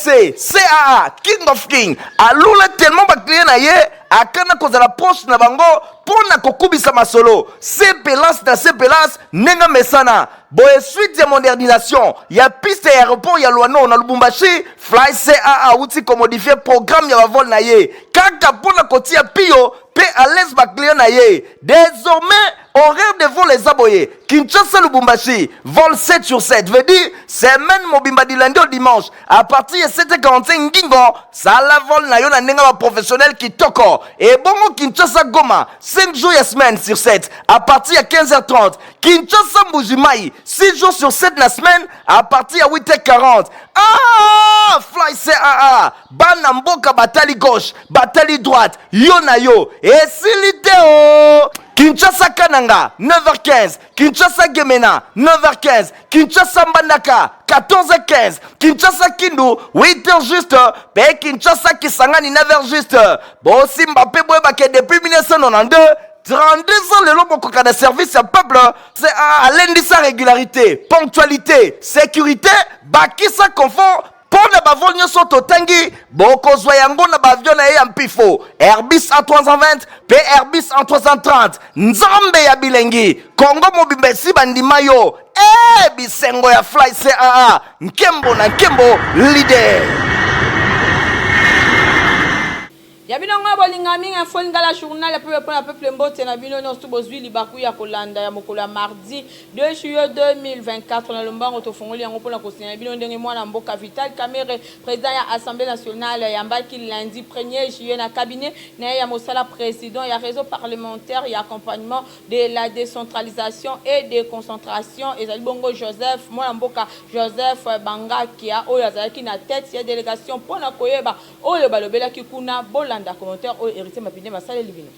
FLC CAA King of King alula tellement ba client na ye akana kozala proche na bango mpo na kokubisa masolo sepelance na sepelance ndenge mesana boye. Suite ya modernisation ya piste ya aéroport ya Luano na Lubumbashi, Fly CAA awuti komodifier programme ya bavol na ye kaka mpo na kotia pio mpe à l'aise baclient na ye. Désormais, horaire de vol eza boye: Kinshasa Lubumbashi, vol 7 sur 7, veut dire semaine mobimba, du lundi au dimanche, à partir ya 7h45 ngingo sala vol na yo na ndenge baprofessionnel kitoko. Ebongo Kinshasa Goma, 5 jours ya semaine sur 7, à partir ya 15h30. Kinshasa Mbujimai, 6 jours sur 7 na semaine, à partir ya 8h40. Ah, Fly CAA, bana mboka batali gauche, batali droite, yo na yo esili te o. Kinshasa Kananga, 9h15. Kinshasa Gemena, 9h15. Kinshasa Mbandaka, 14h15. Kinshasa Kindu, 8h juste, mpe Kinshasa Kisangani, 9h juste. Bosimba mpe boyebake, depuis 1992, 32 ans lelo, bokoka na service ya peuple. C'est alendisa régularité, ponctualité, sécurité, bakisa confort. Mpo na bavol nyonso totangi, bokozwa yango na baavion na ye ya mpifo Airbus A320 mpe Airbus A330. Nzambe ya bilengi, Kongo mobimba esi bandima yo e bisengo ya Fly CAA, nkembo na nkembo, leader. Ya bino ngo bolinga mingi, Info Lingala, journal ya peuple mpona peuple. Mbote na bino nyonso bozwi libaku ya kolanda ya mokolo ya mardi 2 juillet 2024. Na lombango tofongoli yango mpona kosinya bino ndenge mwana mboka Vital Kamerhe, président ya Assemblée nationale, yambaki lundi 1er juillet na cabinet na ye ya mosala président ya réseau parlementaire ya accompagnement de la décentralisation et de concentration, ezali bongo Joseph, mwana mboka Joseph Bangakia, oyo azalaki na tête ya délégation. Mpona koyeba oyo balobelaki kuna, bolanda commentaire oyo Héritier Mapinde basaleli bino.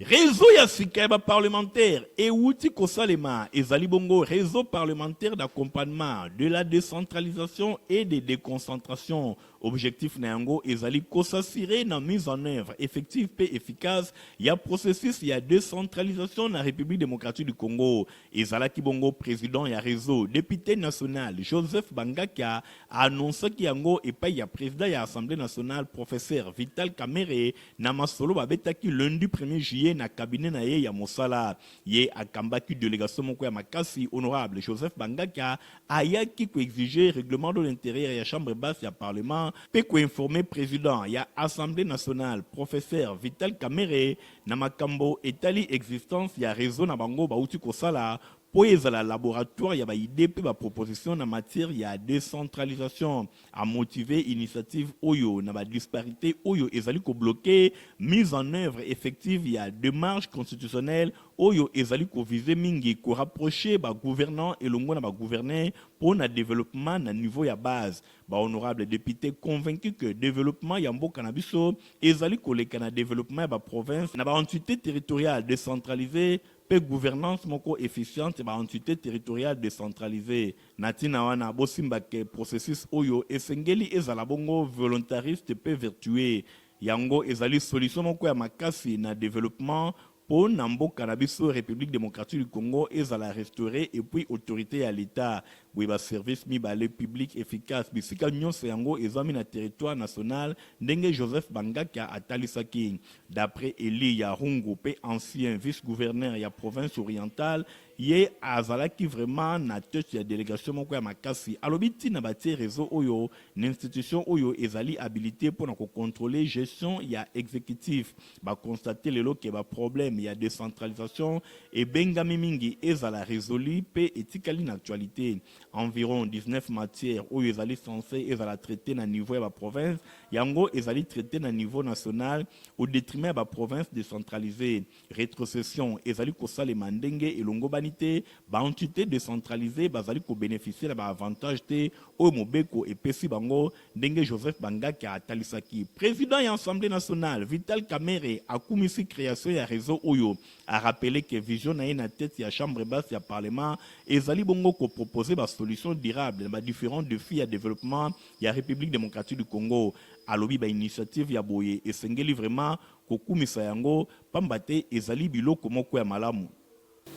Réseau ya sika ya baparlementaire ewuti kosalema, ezali bongo réseau parlementaire d'accompagnement de la décentralisation et de déconcentration. Objectif na yango ezali kos'assurer na mise en œuvre effective mpe efficace ya processus ya décentralisation na République démocratique du Congo. Ezalaki bongo président ya réseau, député national Joseph Bangakia, annonçaki yango epai ya président ya Assemblée nationale, professeur Vital Kamerhe, na masolo babetaki lundi 1er juillet na cabinet na ye ya mosala. Ye akambaki délégation moko ya makasi. Honorable Joseph Bangakia ayaki koexiger règlement de l'intérieur ya chambre basse ya parlement mpe koinformer président ya Assemblée nationale, professeur Vital Kamerhe, na makambo etali existence ya réseau na bango bauti kosala mpo ezala laboratoire ya baidées mpe baproposition na matière ya décentralisation. Amotiver initiative oyo na badisparité oyo ezali kobloquer mise en œuvre effective ya démarche constitutionnelle oyo ezali koviser mingi korapprocher bagouvernant elongo na bagouverneur mpo na développement na niveau ya base. Bahonorable député convaincu que développement ya mboka na biso ezali koleka na développement ya baprovince na baentité territoriale décentralisée mpe gouvernance moko efficiente ya baentité territoriale décentralisée. Na ntina wana, bosimbake processus oyo esengeli ezala bongo volontariste mpe vertueux. Yango ezali solution moko ya makasi na développement mpo na mboka na biso République démocratique du Congo ezala restauré et puis autorité ya l'État boye, baservice mibale public efficace bisika nyonso yango ezwami na territoire national, ndenge Joseph Bangakia atalisaki. D'après Eli Yarungu mpe ancien vice-gouverneur ya province orientale, ye azalaki vraiment na tête ya délégation moko ya makasi, alobi ntina batie réseau oyo na institution oyo ezali habilité mpona kocontrôler gestion ya exécutif. Baconstater lelo ke baproblème ya décentralisation ebengami mingi ezala résolu mpe etikali na actualité. Environ 19 matières oyo ezali censé ezala traité na niveau ya baprovince, yango ezali traité na niveau national au détriment ya baprovince décentralisée. Rétrocession ezali kosalema ndenge elongobani te, baentité décentralisée bazali kobénéficier na baavantage te oyo mobeko epesi bango, ndenge Joseph Bangaki atalisaki. Président ya Assemblée nationale Vital Kamerhe akumisi création ya réseau oyo, arappeler ke vision na ye na tête ya chambre basse ya parlement ezali bongo koproposer basolution durable na badifférents défis ya développement ya République démocratique du Congo. Alobi bainitiative ya boye esengeli vraiment kokumisa yango, pamba te ezali biloko moko ya malamu.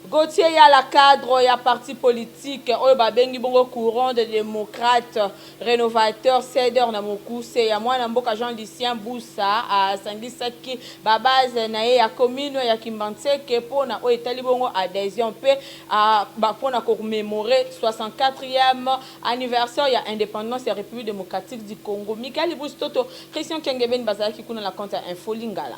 Gauthier Yala cadre ya parti politique oyo babengi bongo Courant des democrates renovateurs CDR na mokuse ya mwana mboka Jean Lucien Bussa asangisaki ba base na ye ya commune ya Kimbanseke mpo na oyo etali bongo adhesion mpe mpo na ko commemorer 64e anniversaire ya independance ya Republique democratique du Congo. Michael Ibustoto, Christian Kengebeni bazalaki kuna na compte ya Info Lingala.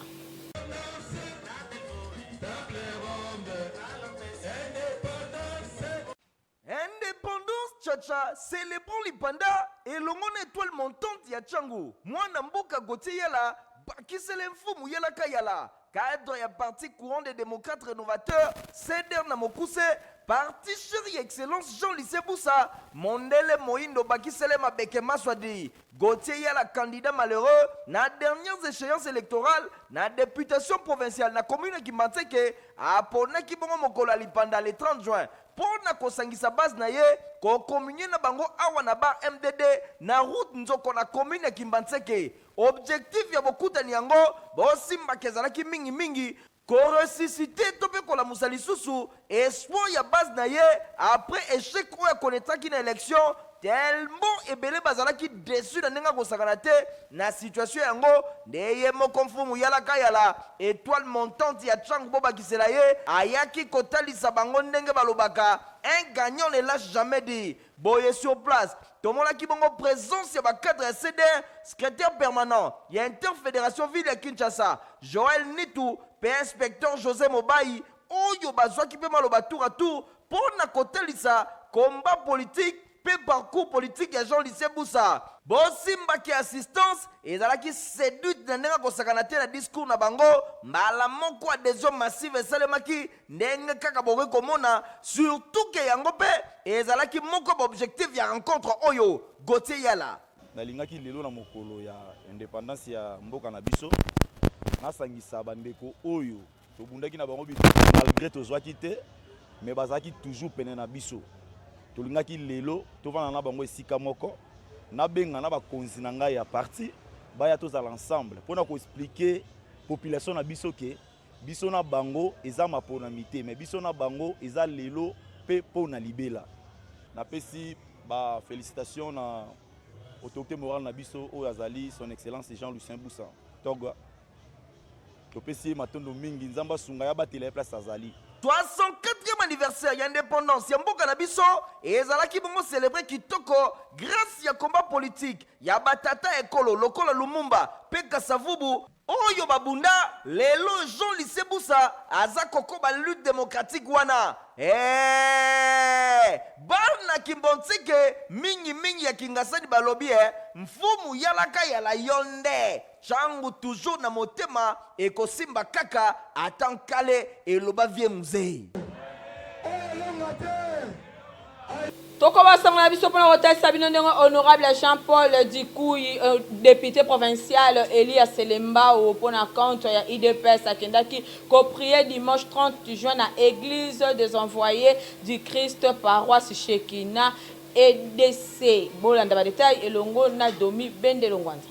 Independance Chacha, celebrons lipanda elongo na etoile montante ya Tshangu, mwana mboka Gauthier Yala, bakisele mfumu Yala Kayala, cadre ya parti courant des démocrates rénovateurs, CDR na mokuse, parti cher ya excellence Jean Lucien Bussa, mondele moindo bakisele mabeke maswadi, Gauthier Yala candidat malheureux na dernières échéances électorales na députation provinciale na commune ya Kimbanseke aponaki bongo mokolo ya lipanda le 30 juin mpo na kosangisa base na ye ko communier na bango awa na bar MDD na route Nzoko na commune ya Kimbanseke. Objectif ya bokutani yango bosimbaka ezalaki mingi mingi ko ressusciter to mpe kolamusa lisusu espoir ya base na ye après echec oyo akonetraki na election, tellement ebele bazalaki deçu na ndenge akosakana te na situation yango. Nde ye moko mfumu Yala Kayala, etoile montante ya Tshangu, bobakisela ye, ayaki kotalisa bango ndenge balobaka un gagnant ne lâche jamais dit. Boye sur place tomonaki bongo présence ya bacadre ya CDR, secrétaire permanent ya interfédération ville ya Kinshasa Joël Nitu mpe inspecteur José Mobai, oyo bazwaki mpe maloba tour à tour mpo na kotalisa combat politique mpe parcours politique ya Jean Lucien Bussa. Bosimbaki assistance ezalaki séduite na ndenge akosakana te na discours na bango. Mbala moko adhésion massive esalemaki ndenge kaka bokoki komona, surtout ke yango mpe ezalaki moko baobjectif ya rencontre oyo. Gauthier Yala. Nalingaki lelo na mokolo ya indépendance ya mboka na biso nasangisa bandeko oyo tobundaki na bango bitumba, malgré tozwaki te, mais bazalaki toujours pene na biso. Tolingaki lelo tovanda na bango esika moko, nabenga na bakonzi na ngai ya parti baya, tozala ensemble mpona koexpliquer population na biso ke biso na bango eza maponami te, mais biso na bango eza lelo mpe mpo na libela. Napesi bafélicitation na autorité morale na biso oyo azali Son Excellence Jean Lucien Bussa Toga. Topesi ye matondo mingi. Nzambe asunga ye, abatela ye place azali. 64e anniversaire ya indépendance ya mboka na biso ezalaki bongo célébré kitoko grâce ya combat politique ya batata ekolo lokola Lumumba mpe Kasavubu oyo babunda. Lelo Jean Lucien Bussa aza kokoba lutte démocratique wana. Bana Kimbanseke, mingimingi ya Kingasani, balobi e mfumu Yalaka Yala yo nde Tshangu toujours na motema, ekosimba kaka ata nkale, eloba vie mzee. Tokobasango na biso mpona kotalisa bino ndenge honorable Jean-Paul Dikuyi, député provincial élu ya Selembao mpona compte ya UDPS, akendaki koprier dimanche 30 juin na Église des Envoyés du Christ, paroisse Shekina EDC. Bolanda badetail elongo na Domi Bendelongwanza.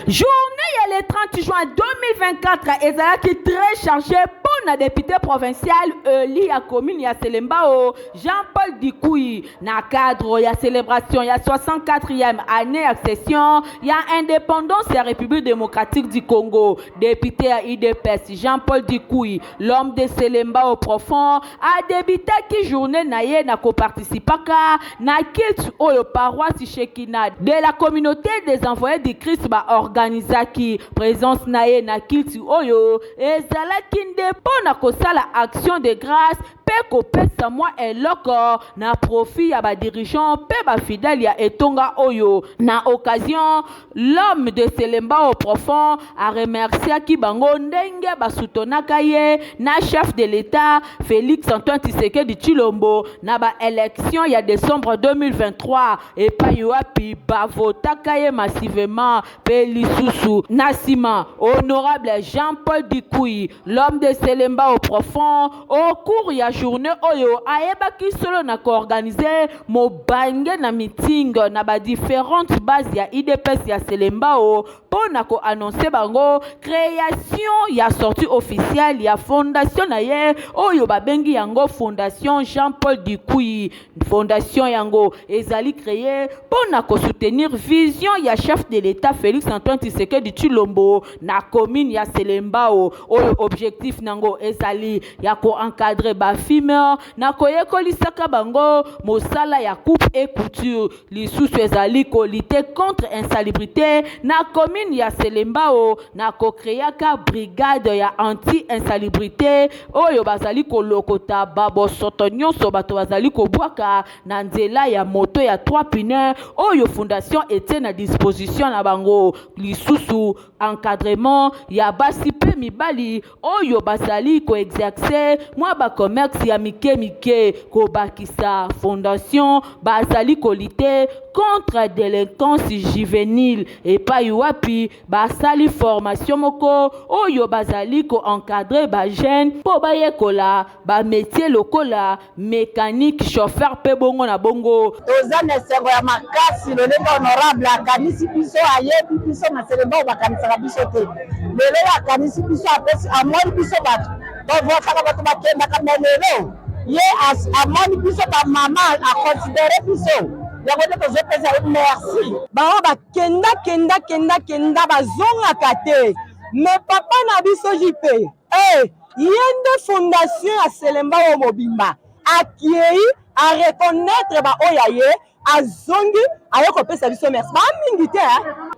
Journée ya le 30 juin 2024 ezalaki très chargé mpo na député provincial élu ya commune ya Selembao Jean-Paul Dikuyi na cadre ya célébration ya 64e année accession ya indépendance ya République démocratique du Congo. Député ya UDPS Jean-Paul Dikuyi, l'homme de Selembao profond, adebitaki journée na ye na koparticipaka na culte oyo paroisse Shekina de la Communauté des Envoyés du Christ baorganizaki. Présence na ye na culte oyo ezalaki nde mpo na kosala action de grâce mpe kopesa mwa eloko na profit ya badirigeant mpe bafidèle ya etonga oyo. Na occasion, l'homme de Selembao profond aremerciaki bango ndenge basutenaka ye na chef de l'État Félix Antoine Tshisekedi Tshilombo na baélection ya décembre 2023, epai wapi bavotaka ye massivement. Mpe lisusu na nsima, honorable Jean-Paul Dikuyi, l'homme de Selembao. Selembao profond au cours ya journée oyo ayebaki solo na koorganize mobange na meeting na ba différentes bases ya UDPS ya Selembao mpo na koannonce bango création ya sortie officielle ya fondation na ye oyo babengi yango Fondation Jean-Paul Dikuyi. Fondation yango ezali créée mpo na kosoutenir vision ya chef de l'État Félix Antoine Tshisekedi Tshilombo na commune ya Selembao, oyo objectif nango ezali ya koencadre bafimeur na koyekolisaka bango mosala ya coupe et couture. Lisusu ezali kolite contre insalubrité na commune ya Selembao na kokreaka brigade ya anti-insalubrité oyo bazali kolokota babosoto nyonso bato bazali kobwaka na nzela ya moto ya 3 pneus oyo fondation etie na disposition na bango. Lisusu encadrement ya basi mpe mibali oyo bazali koexerce mwa bacommerce ya mike mike, kobakisa fondation bazali kolite contre delinquance juvenile epai wapi basali formation moko oyo bazali koencadre bajeune mpo bayekola bamétier lokola mécanique, chauffeur mpe bongo na bongo. Toza na esengo ya makasi lolenge honorable akanisi biso, ayebi biso na Selembao bakanisaka biso te. Lelo ye akanisi biso, apesi amoni biso bato tovotaka, bato bakendaka, me lelo ye amoni biso bamama, aconsidere biso, yango nde tozopesa ye merci. Bango bakenda kenda kenda kenda bazongaka te, me papa na biso JP eh, ye nde fondation ya Selembao mobimba, akei areconnaitre baoyo aye azongi aye kopesa biso merci bamingi te.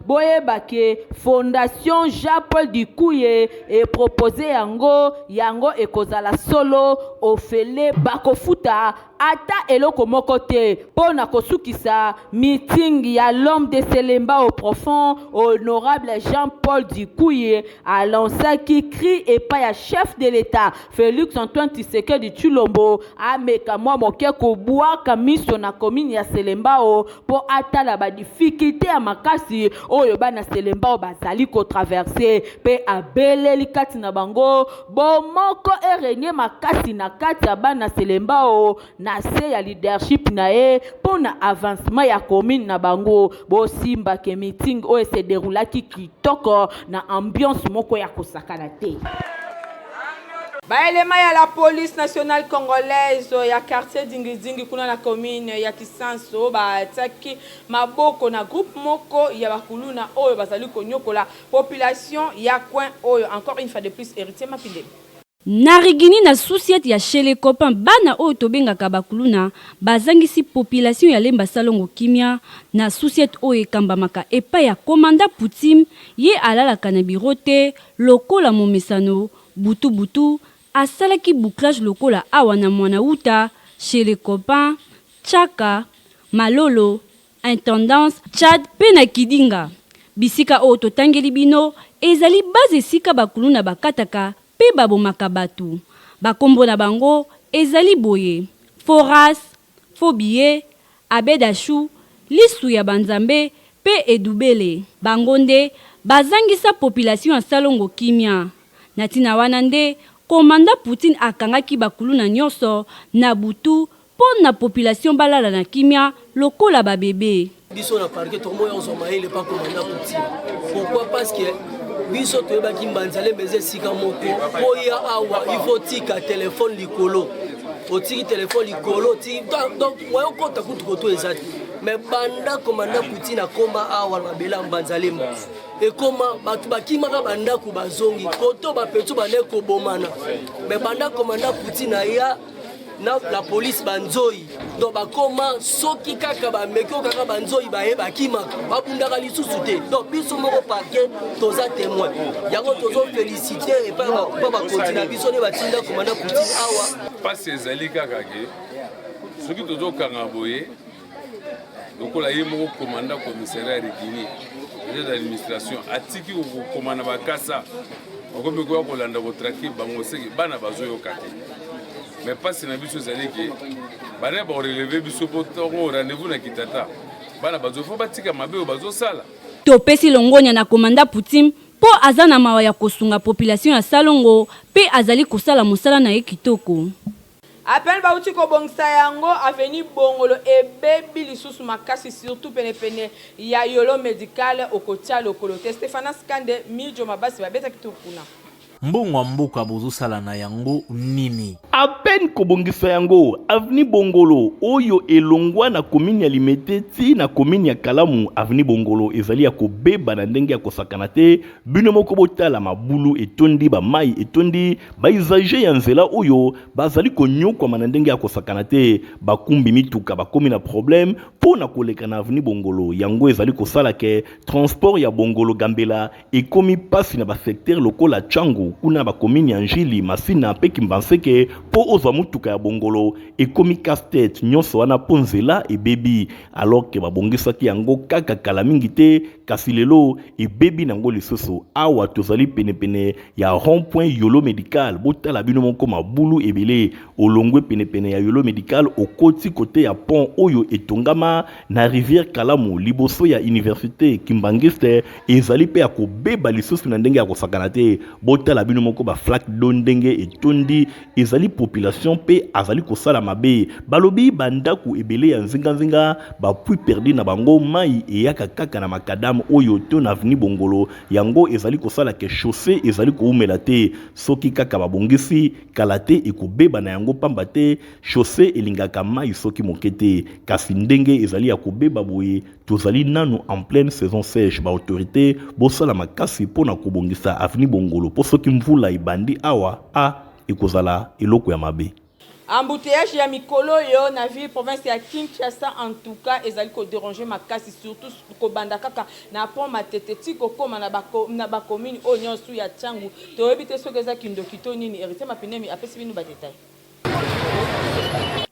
Boyeba ke Fondation Jean-Paul Dikuye epropose yango, yango ekozala solo ofele, bakofuta ata eloko moko te. Mpo na kosukisa meeting ya l'homme de Selembao profond, honorable Jean-Paul Dikuye alansaki cri epai ya chef de l'État Félix Antoine Tshisekedi Tshilombo ameka mwa moke kobwaka miso na commune ya Selembao mpo atala badifficulté ya makasi oyo bana Selembao bazali kotraverse, mpe abeleli kati na bango bomoko erenie makasi na kati ya bana Selembao na se ya leadership na ye mpo na avancement ya commune na bango. Bosimbake meeting oyo ese déroulaki kitoko na ambiance moko ya kosakana te. Baelema ya la police nationale congolaise ya quartier Dingidingi kuna na commune ya Kisanso batiaki maboko na groupe moko ya bakuluna oyo bazali konyokola population ya coin oyo. Encore une fois de plus, Héritier Mapindemi. Na Rigini na sous-ciat ya chez les copains, bana oyo tobengaka bakuluna bazangisi population ya Lemba Salongo kimia na sous-ciat oyo ekambamaka epai ya commandant Poutine. Ye alalaka na bureau te lokola momesano, butu butu asalaki bouclage lokola awa na Mwanawuta, chez les copains, Tshaka, Malolo, Intendance, Tchad mpe na Kidinga. Bisika oyo totangeli bino ezali base esika bakuluna bakataka mpe babomaka bato. Bakombo na bango ezali boye, Foras, Faux billet, Abed Achou, Lisu ya banzambe mpe Edubele. Bango nde bazangisa population ya Salongo kimia. Na tina wana nde commandant Poutine akangaki bakuluna nionso na butu mpo na population balala na kimia lokola ba bebe. Biso na parquet tokomoya kozwa mayele pa commandant Poutine. Pourquoi? Parce que biso toyebaki Mbanzalembe eza esika moko mpo ya awa il faut tika telefone likolo, otiki telefone likolo, donc moyen okota kutu koto eza te. Mais banda commandant Poutine akoma awa na mabele ya Mbanzalembe, ekoma bato bakimaka bandako bazongi koto, bapeto bande kobomana. Mais banda commandant Poutine aya na la police banzoi, donc bakoma soki kaka bameki oyo kaka banzoi baye bakimaka, babundaka lisusu te. Donc biso moko parquet toza témoin yango, tozofélicité epai pa bakonzi na biso nde batinda commandant Poutine awa. Mpasi ezali kaka ke soki tozokanga boye lokola ye moko commandant commissariat ya Rigini chargé d'administration atiki kokoma na bakasa, bakomi koya kolanda kotrake bango, seke bana bazoyoka te. Mais mpasi na biso ezali ke bana bakoreleve biso mpo ntongo rendez-vous na kitata, bana bazo fo batika mabe oyo bazosala. Topesi longonya na commandant Poutine. mpo aza na mawa ya kosunga population ya salongo mpe azali kosala mosala na ye kitoko. À peine bawuti kobongisa yango, avenue Bongolo ebebi lisusu makasi surtout pene pene ya Yolo Medical okotia lokolo te. Stephanas Kande, Midjo Mabasi babetaki tour kuna. Mbongo ya mboka bozosala na yango nini? À peine kobongisa yango, avenue Bongolo oyo elongwa na commune ya Limete ti na commune ya Kalamu, avenue Bongolo ezali ya kobeba na ndenge ya kosakana te. Bino moko botala mabulu etondi, ba mayi etondi, ba usagers ya nzela oyo bazali konyokwama na ndenge ya kosakana te. Bakumbi mituka bakomi na problème mpo na koleka na avenue Bongolo. Yango ezali kosala ke transport ya Bongolo Gambela Ekomi pasi na ba secteurs lokola Tshangu, kuna na ba communes ya N'djili, Masina mpe Kimbanseke mpo ozwa motuka ya Bongolo ekomi casse-tete, nionso wana mpo nzela ebebi alors que babongisaki yango kaka kala mingi te kasi lelo ebebi nango lisusu. Awa tozali pene pene ya rond-point Yolo Medical, botala bino moko mabulu ebele, olongwe pene pene ya Yolo Medical okoti cote ya pont oyo etongama na rivière Kalamu liboso ya universite Kimbanguiste ezali pe ya kobeba lisusu na ndenge ya kosakana te. Botala bino moko ba flaque d'eau ndenge etondi, ezali population pe azali kosala mabe. Balobi ba ndaku ebele ya nzinga nzinga ba puits perdus na bango mayi eyaka kaka na macadam oyo to na avenue Bongolo, yango ezali kosala que chaussee ezali kowumela te. Soki kaka babongisi kala te ekobeba na yango pamba te Chaussee elingaka mayi soki moke te, kasi ndenge ezali ya kobeba boye, tozali nanu en pleine saison sèche, ba autorites bosala makasi mpo na kobongisa avenue Bongolo mpo soki mvula ebandi awa ah ekozala eloko ya mabe. Embouteillages ya mikolo oyo na ville province ya Kinshasa en tout cas ezali ko deranger makasi surtout kobanda kaka na pont Matete ti kokoma na ba na ba communes oyo nionso ya Tshangu toyebi te soki eza kindoki to nini Heritier Mapinemi apesi bino ba details.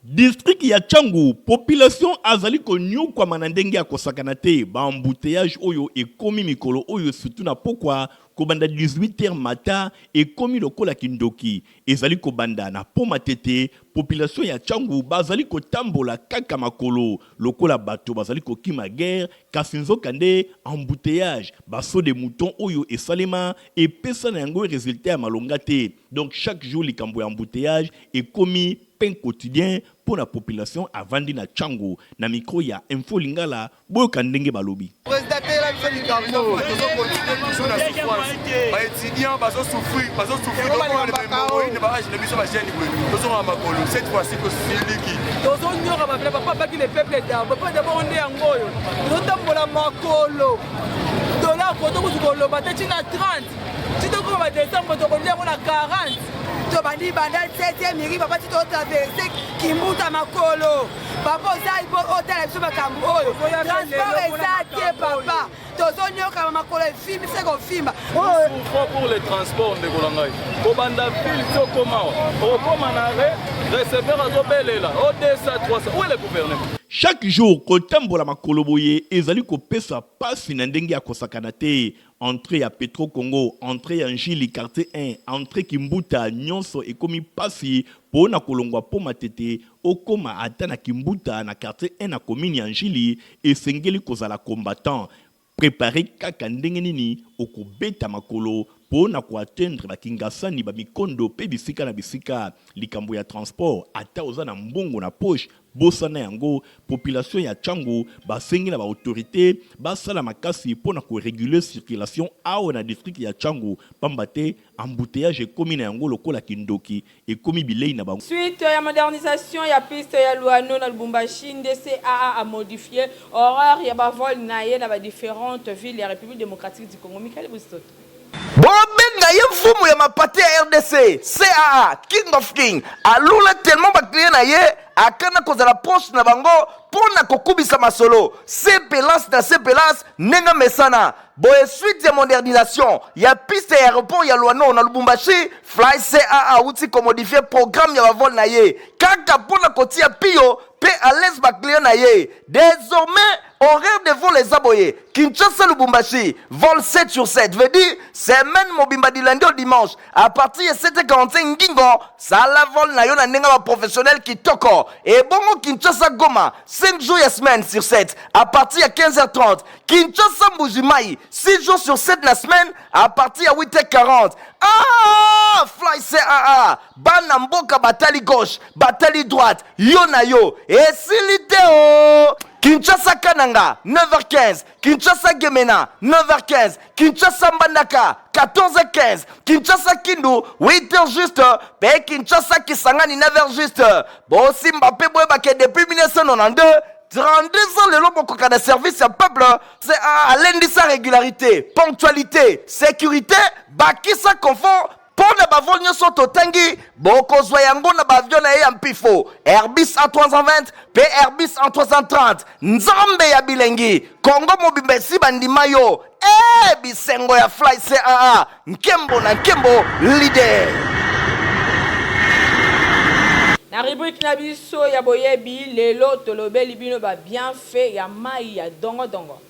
District ya Tshangu, population azali konyokwama na ndenge ya kosakana te. Ba embouteillages oyo ekomi mikolo oyo surtout na pokwa kobanda 18 heures mata ekomi lokola kindoki. Ezali kobanda na pont Matete, population ya Tshangu bazali kotambola kaka makolo lokola bato bazali kokima guerre kasi nzoka nde embouteillages, ba sauts de mouton oyo esalema epesa na yango resultat ya malonga te. Donc chaque jour likambo ya embouteillage ekomi pain quotidien pona population avandi na tshangu na micro ya info lingala boyoka ndenge balobi. President teyela biso likambo tozo continuer toujours na souffrance ba étudiants bazo souffrir bazo souffrir tokoma na hémorroïde ba âge na biso ba jeune boye tozonga makolo cette fois-ci tosiliki tozonyoka bapela papa baki le peuple d'abord peuple d'abord nde yango oyo tozotambola makolo dollar koto kutu koloba te ti na 30 ti tokoma ba décembre tokolia yango na 40 tobandi banda 7e miri papa ti totraverse kimbuta makolo papa oza otala biso makambo oyo transport eza te papa tozonyokama makolo efimbi se kofimba pour le transport ndeko na ngai kobanda ville ti okoma awa okokoma na arret receveur azobelela o 200 300 où est le gouvernement Chaque jour kotambola makolo boye ezali kopesa pasi na ndenge ya kosakana te. Entree ya Petro Congo, entree ya N'djili quartier 1, entree Kimbuta nionso ekomi pasi po na kolongwa po Matete okoma ata na Kimbuta na quartier 1 na commune ya N'djili esengeli kozala combattant prepare kaka ndenge nini okobeta makolo po na ko atteindre ba Kingasani ba Mikondo pe bisika na bisika likambo ya transport ata oza na mbongo na poche Bosana yango, population ya Tshangu basengi na ba autorites basala makasi mpo na ko reguler circulation awa na district ya Tshangu pamba te embouteillages ekomi na yango lokola kindoki, ekomi bilei na bango. Suite ya modernisation ya piste ya Luano na Lubumbashi nde CAA a modifier horaire ya ba vols na ye na ba differentes villes ya Republique democratique du Congo. Michael Bustoto. Bobenga ye mfumu ya mapate ya rdc, CAA, King of King, alula tellement ba clients na ye akana kozala proche na bango mpo na kokubisa masolo sepelance na sepelance ndenge amesana. Boye suite ya modernisation ya piste ya aeroport ya Luano na Lubumbashi, Fly CAA awuti ko modifier programme ya ba vol na ye kaka mpo na kotia piyo pe à l'aise ba clients na ye. Desormais horaire de vol eza boye, Kinshasa Lubumbashi vol 7 sur 7 veut dire semaine mobimba du lundi au. au dimanche à partir ya 7h45 ngingo sala vol na yo na ndenge ya baprofessionnel kitoko. Ebongo Kinshasa Goma 5 jours ya semaine sur 7 à partir ya 15h30, Kinshasa Mbuji-Mayi 6 jours sur 7 na semaine à partir ya 8h40. Ah, Fly CAA, bana mboka batali gauche, batali droite, yo na yo esili te o. Kinshasa Kananga 9h15, Kinshasa Gemena 9h15, Kinshasa Mbandaka 14h15, Kinshasa Kindu 8h juste, pe Kinshasa Kisangani 9h juste. Bosimba pe boyeba ke depuis 1992 32 ans lelo bokoka na service ya peuple. CAA alendisa régularité, ponctualité, sécurité, bakisa confort mpo na bavol nyonso totangi. Bokozwa yango na baavion na ye ya mpifo Airbus A320 mpe Airbus A330. Nzambe ya bilengi, Kongo mobimba esi bandima yo. E bisengo ya Fly CAA, nkembo na nkembo leader. Na rubrique na biso ya boyebi lelo, tolobeli bino ba bienfait ya mai ya dongodongo.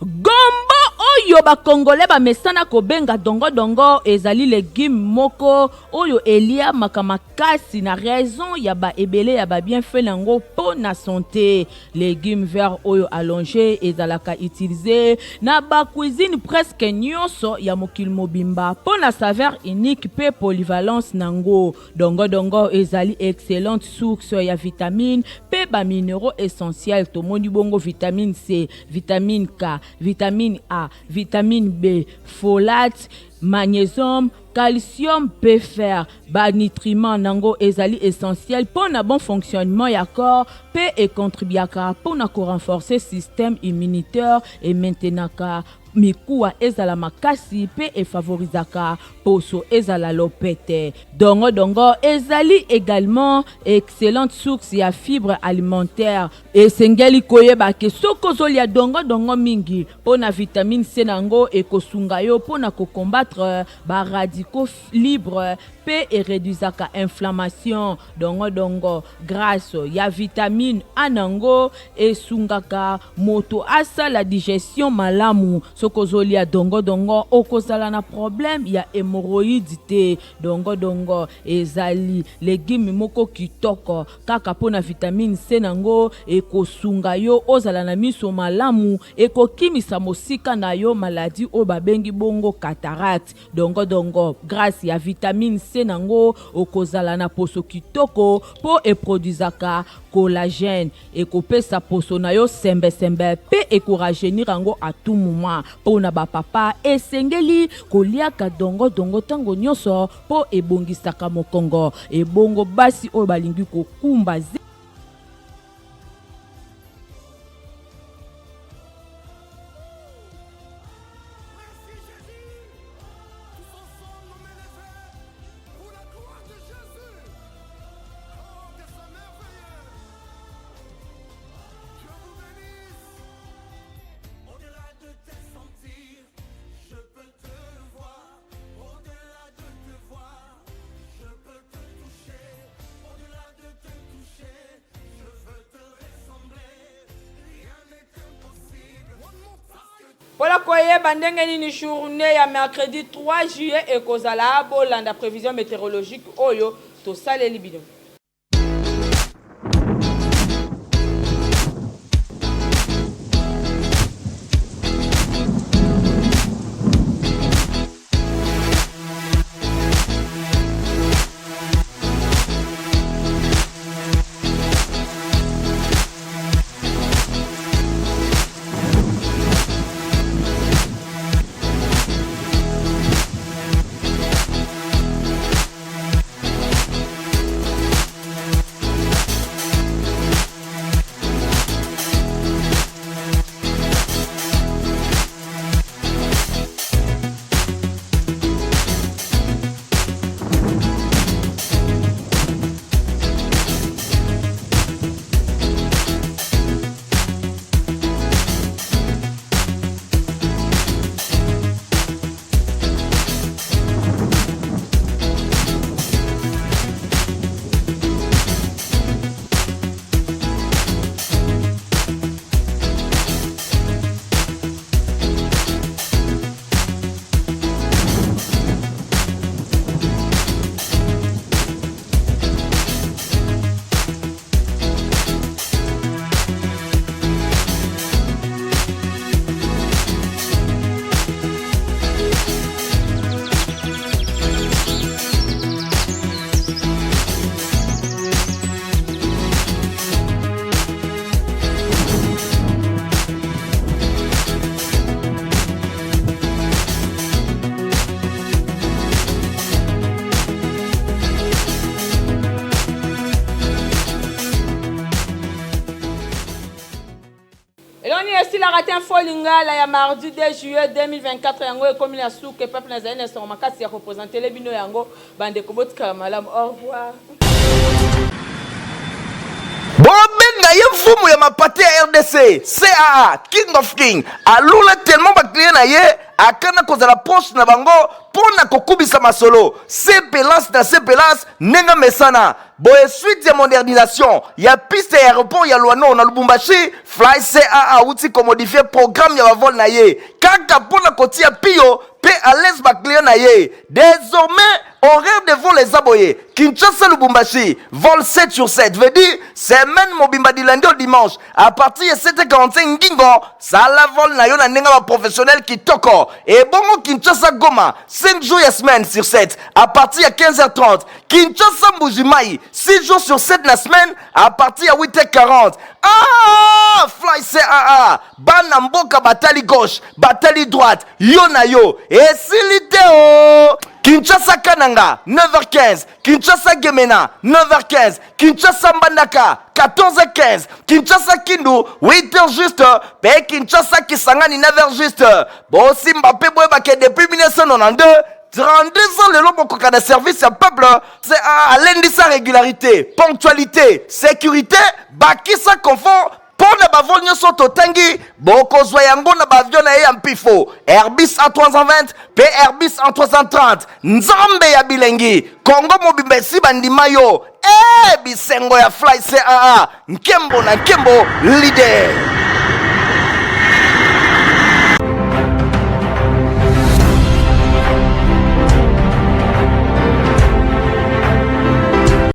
Gombo oyo ba Congolais bamesana kobenga dongo-dongo ezali legume moko oyo eliamaka makasi na raison ya ba ebele ya ba bienfaits na yango mpo na sante. Legume vert oyo allonge ezalaka utiliser na ba cuisines presque nionso ya mokili mobimba mpo na saveur unique mpe polyvalence na yango. Dongo-dongo ezali excellente source ya vitamines mpe ba mineraux essentiels, tomoni bongo vitamine C, vitamine K, vitamine A, vitamine B, folate, magnésium, calcium mpe fer. Ba nutriments nango ezali essentiel mpo na bon fonctionnement ya corps mpe e contribuaka mpo na ko renforcer système immunitaire, e maintenaka mikuwa ezala makasi mpe e favorisaka poso ezala lopete. Dongo dongo ezali egalement excellente source ya fibre alimentaire. Esengeli koyeba ke soki ozolia dongo dongo mingi mpo na vitamine C na yango ekosunga yo mpo na ko combattre ba radicaux libres mpe e reduisaka inflammation. Dongo dongo grace ya vitamine A na yango esungaka moto asala digestion malamu. Soki ozolia dongo dongo okozala na problème ya hemorroïde te. Dongo dongo ezali legume moko kitoko kaka mpo na vitamine C na yango ekosunga yo ozala na miso malamu, ekokimisa mosika na yo maladie oyo babengi bongo cataracte. Dongo dongo grace ya vitamine C na ngo okozala na poso kitoko po e produisaka collagène, ekopesa poso na yo sembe sembe pe eko rajeunir yango à tout moment. Po na ba papa esengeli koliaka dongo dongo tango nionso po ebongisaka mokongo. Ebongo basi oyo balingi kokumba. Mpo na koyeba ndenge nini journee ya mercredi 3 juillet ekozala, bolanda prevision meteorologique oyo tosaleli bino. Bobosaka te info lingala ya mardi 2 juillet 2024 yango ekomi na suka epapi nazali na esengo makasi ya kopresentele bino yango bandeko botikala malamu au revoir. Bobenga ye mfumu ya mapate ya rdc caa king of king alula tellement baclient na ye akana kozala proche na bango mpo na kokubisa masolo sepelance na sepelance ndenge mesana boye suite ya modernisation ya piste ya aéroport ya luano na lubumbashi fly caa awuti komodifie programme ya bavol na ye kaka mpo na kotia piyo mpe à l'aise baclient na ye désormais horaire de vol eza boye kinshasa lubumbashi vol 7 sur 7 veut dire semaine mobimba du lundi au dimanche à partir ya 7h45 ngingo sala vol na yo na ndenge ya baprofessionnel kitoko ebongo kinshasa goma 5 jours ya semaine sur 7 à partir ya 15h30 kinshasa mbujimayi 6 jours sur 7 na semaine à partir ya 8h40 ah fly caa bana mboka batali gauche batali droite yo na yo esili te o kinshasa kananga 9h15 kinshasa gemena 9h15 kinshasa mbandaka 14h15 kinshasa kindu 8h juste mpe kinshasa kisangani 9h juste bosimba mpe boyebake depuis 1992 32 ans lelo bokoka na service ya peuple alendisa régularité ponctualité sécurité bakisa confort Mpo na bavol nyonso totangi, bokozwa yango na baavion na ye ya mpifo Airbus A320 mpe Airbus A330. Nzambe ya bilengi, Congo mobimba esi bandima yo. Ee bisengo ya Fly CAA, nkembo na nkembo, leader.